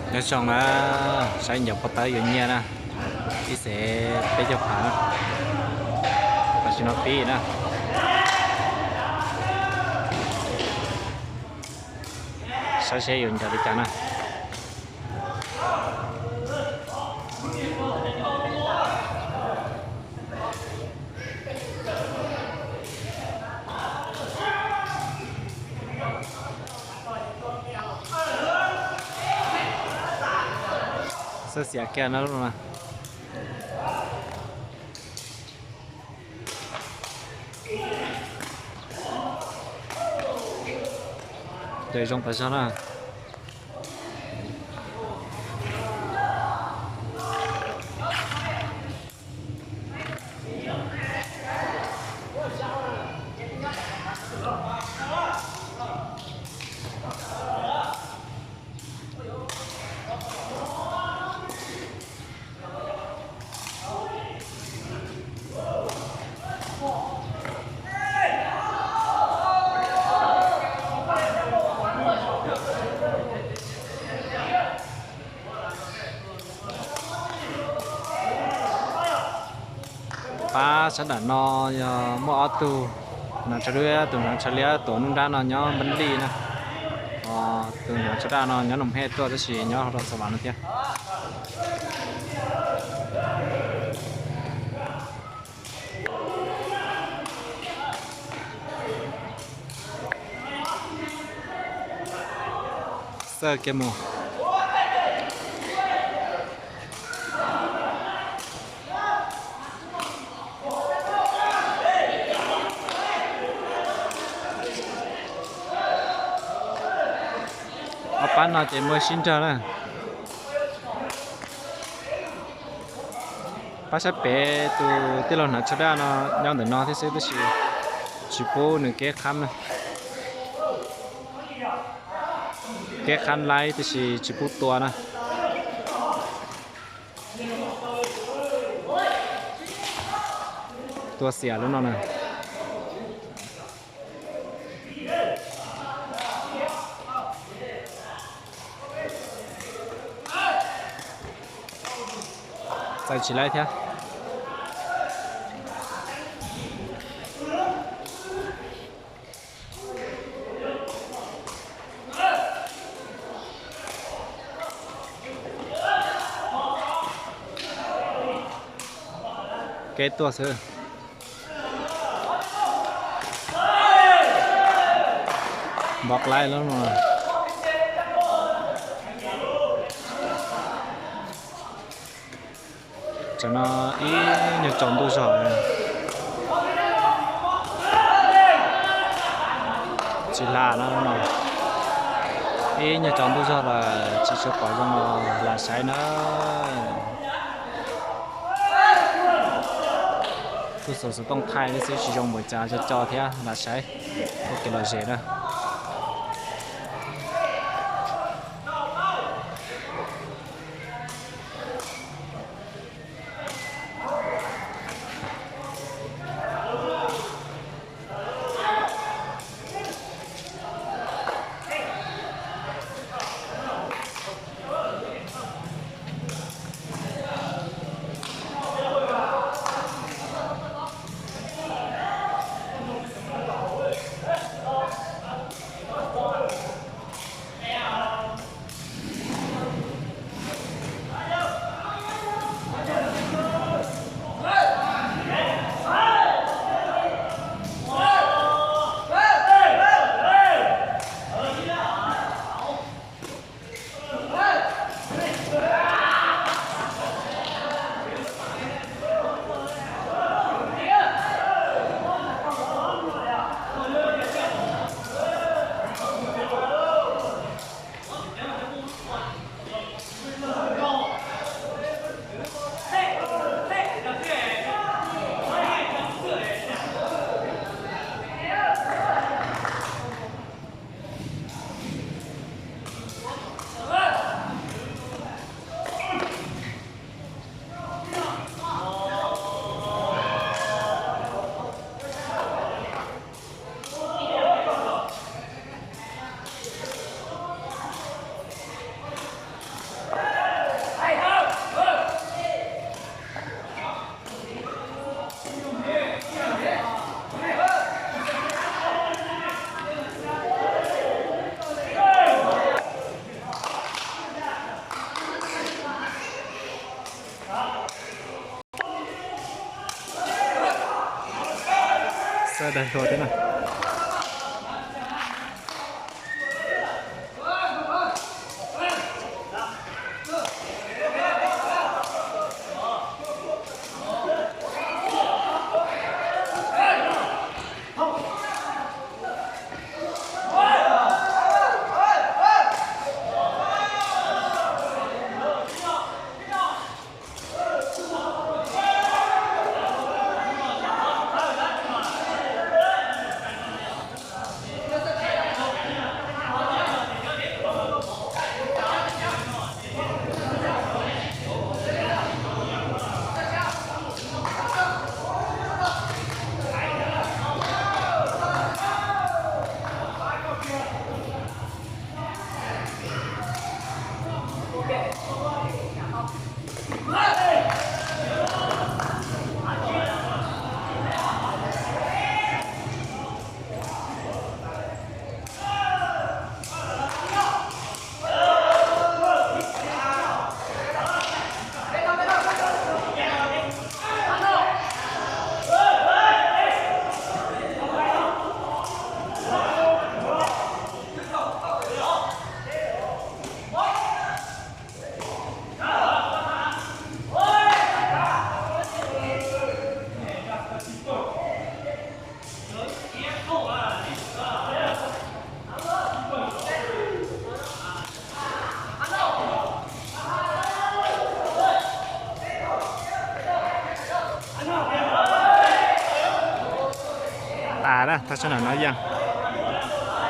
Nyob zoo na, saib ncaws pob tawb yuav nyiaj na, ib xees peb caug phav na, tam sim no pib na. Saib seb yuav ncaws li cas na. Xab xiam kiag na lub no. Ces zoo tas zog na. Pab sab nram no yog muaj ob tug hnav tsho dub, tus hnav tsho liab tuav nruab nrab no nyob Npab Lij na. Tus hnav tsho daj no nyob Noom Hej tuaj tab sis nyob rau Xas Vas no thiab. Xawj kiag mus. Ob pab no ces muaj sib nrog na. Pab sab pem tus tij laug hnav tsho daj no nyob ntawm no thiab xwb tab sis tsis pub nws keb qhab na. Keb qhab laib tab sis tsis pub tua na. Tua xiam lub no na. Txais tsis laib thiab. Keb tuaj xwb. Npov laib lub no. Tam no ib nyuag tsaus ntuj zog. Tsis hla no no. Ib nyuag tsaus ntuj zog lawm tsis tshua pom zoo los lam saib na. Kuj xov xov tooj thaij xwb tsis zoo npaum cas, co co thiab lam saib ua kev lom zem na. Dag hluas thiab na. Tas na, tag sab nram no yeej.